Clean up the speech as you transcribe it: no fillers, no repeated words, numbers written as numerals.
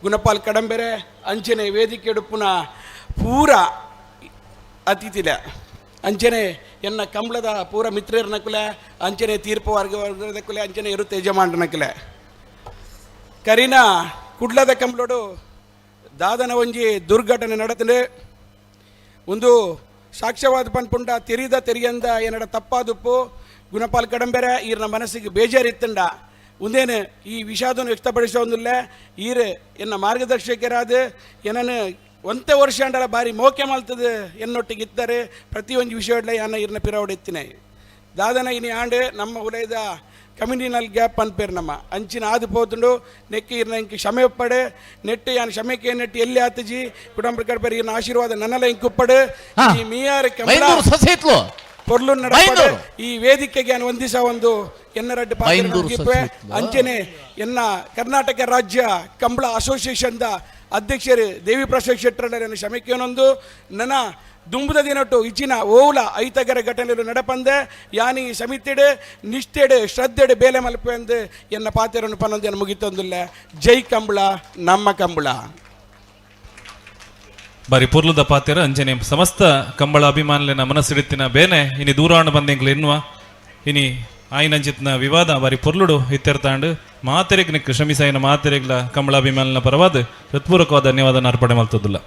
ಗುಣಪಾಲ್ ಕಡಂಬೆರೆ, ಅಂಚನೆ ವೇದಿಕೆ ಉಪ್ಪುನ ಪೂರ ಅತಿಥಿಲ, ಅಂಚನೆ ಎನ್ನ ಕಂಬಳದ ಪೂರ ಮಿತ್ರರ್ನಕುಲೆ, ಅಂಚನೆ ತೀರ್ಪು ವರ್ಗ ವರ್ಗದಕುಲೆ, ಅಂಚನೆ ಇರುತ್ತೆ ಯಜಮಾನ್ರನಕುಲೆ. ಕರಿನ ಕುಡ್ಲದ ಕಂಬಳೋಡು ದಾದನ ಒಂಜಿ ದುರ್ಘಟನೆ ನಡತಂಡು. ಒಂದು ಸಾಕ್ಷ್ಯವಾದ ಪನ್ಪುಂಡ ತೆರಿದ ತೆರಿಯಂದ ಏನಡ ತಪ್ಪಾದುಪ್ಪು. ಗುಣಪಾಲ್ ಕಡಂಬೆರೆ, ಈರ್ನ ಮನಸ್ಸಿಗೆ ಬೇಜಾರಿತ್ತಂಡ ಉಂದೇನು ಈ ವಿಷಾದವನ್ನು ವ್ಯಕ್ತಪಡಿಸೋದಿಲ್ಲ. ಈರ್ ಎನ್ನ ಮಾರ್ಗದರ್ಶಕರಾದ ಏನನ್ನು ಒಂತೆ ವರ್ಷ ಅಂಡಲ ಬಾರಿ ಮೋಕೆ ಮಲ್ತದೆ ಎನ್ನೊಟ್ಟಿಗೆ ಇದ್ದಾರೆ. ಪ್ರತಿಯೊಂದು ವಿಷಯ ಯಾನ ಈರ್ನ ಪಿರವಡೆ ಎತ್ತಿನ. ದಾದನ ಇನಿ ಆಂಡ್ ನಮ್ಮ ಉಲಯದ ಕಮ್ಯುನಿನಲ್ ಗ್ಯಾಪ್ ಅನ್ಪೇರು ನಮ್ಮ ಅಂಚಿನ ಆದು ಪೋತುಂಡು. ನೆಕ್ಕಿ ಇರ್ನ ಇಂಕ್ ಕ್ಷಮೆ ಒಪ್ಪಡೆ. ನೆಟ್ಟು ಯಾನ್ ಕ್ಷಮೆಕೆ ನೆಟ್ಟು ಎಲ್ಲಿ ಆತಜಿ. ಕುಟುಂಬ ಕಡ್ಪೇರು, ಈರ್ನ ಆಶೀರ್ವಾದ ನನ್ನಲ ಇಂಕ್ ಉಪ್ಪಡು. ಈ ಮೀಯಾರ್ ಕಂಬಳ ಬೈಂದೂರು ಸಸಿಹಿತ್ಲು. ಪೊರ್ಲು ನಡಪಡೆ. ಬೈಂದೂರು. ಈ ವೇದಿಕೆಗೆ ನಾನು ಒಂದಿಸ ಒಂದು ಎನ್ನ ರಡ್ಡು ಪಾತ್ರ ಬೈಂದೂರು ಮುಗಿಪೆ. ಸಸಿಹಿತ್ಲು. ಅಂಚನೆ ಎನ್ನ ಕರ್ನಾಟಕ ರಾಜ್ಯ ಕಂಬಳ ಅಸೋಸಿಯೇಷನ್ದ ಅಧ್ಯಕ್ಷರು ದೇವಿ ಪ್ರಸಾದ್ ಶೆಟ್ಟರ್ ಕ್ಷಮೆಕೇನೊಂದು. ನನ್ನ ದುಂಬುದ ದಿನಟ್ಟು ಇಚ್ಚಿನ ಓವುಲ ಐತಗರ ಘಟನೆಲು ನಡಪಂದೆ ಯಾನಿ ಸಮಿತಿಡು ನಿಷ್ಠೆಡು ಶ್ರದ್ಧೆಡು ಬೇಲೆ ಮಲ್ಪೆಂದು ಎನ್ನ ಪಾತ್ರವನ್ನು ಪನ್ನೊಂದು ಮುಗಿತೊಂದಿಲ್ಲ. ಜೈ ಕಂಬಳ, ನಮ್ಮ ಕಂಬಳ. ಬಾರಿ ಪೊರ್ಲುದ ಪಾತೆರ. ಅಂಚನೆ ಸಮಸ್ತ ಕಂಬಳ ಅಭಿಮಾನಿಲೆನ ಮನಸ್ಸಿಡಿತ್ತಿನ ಬೇನೆ ಇನಿ ದೂರಾಣ ಬಂದೆಂಕ್ಲು ಎನ್ನುವ. ಇನಿ ಆಯಿನಂಚಿತ್ನ ವಿವಾದ ಬಾರಿ ಪೊರ್ಲುಡು ಇತ್ತೆರ್ತಾಂಡು. ಮಾತೆರೆಗ್, ನಿಕ್ ಶ್ರಮಿಸಾಯಿನ ಮಾತೆರೆಗ್ಲ ಕಂಬಳ ಅಭಿಮಾನಿನ ಪರವಾದ ಹೃತ್ಪೂರ್ವಕವಾದ ಧನ್ಯವಾದ ಅರ್ಪಣೆ ಮಲ್ತದಿಲ್ಲ.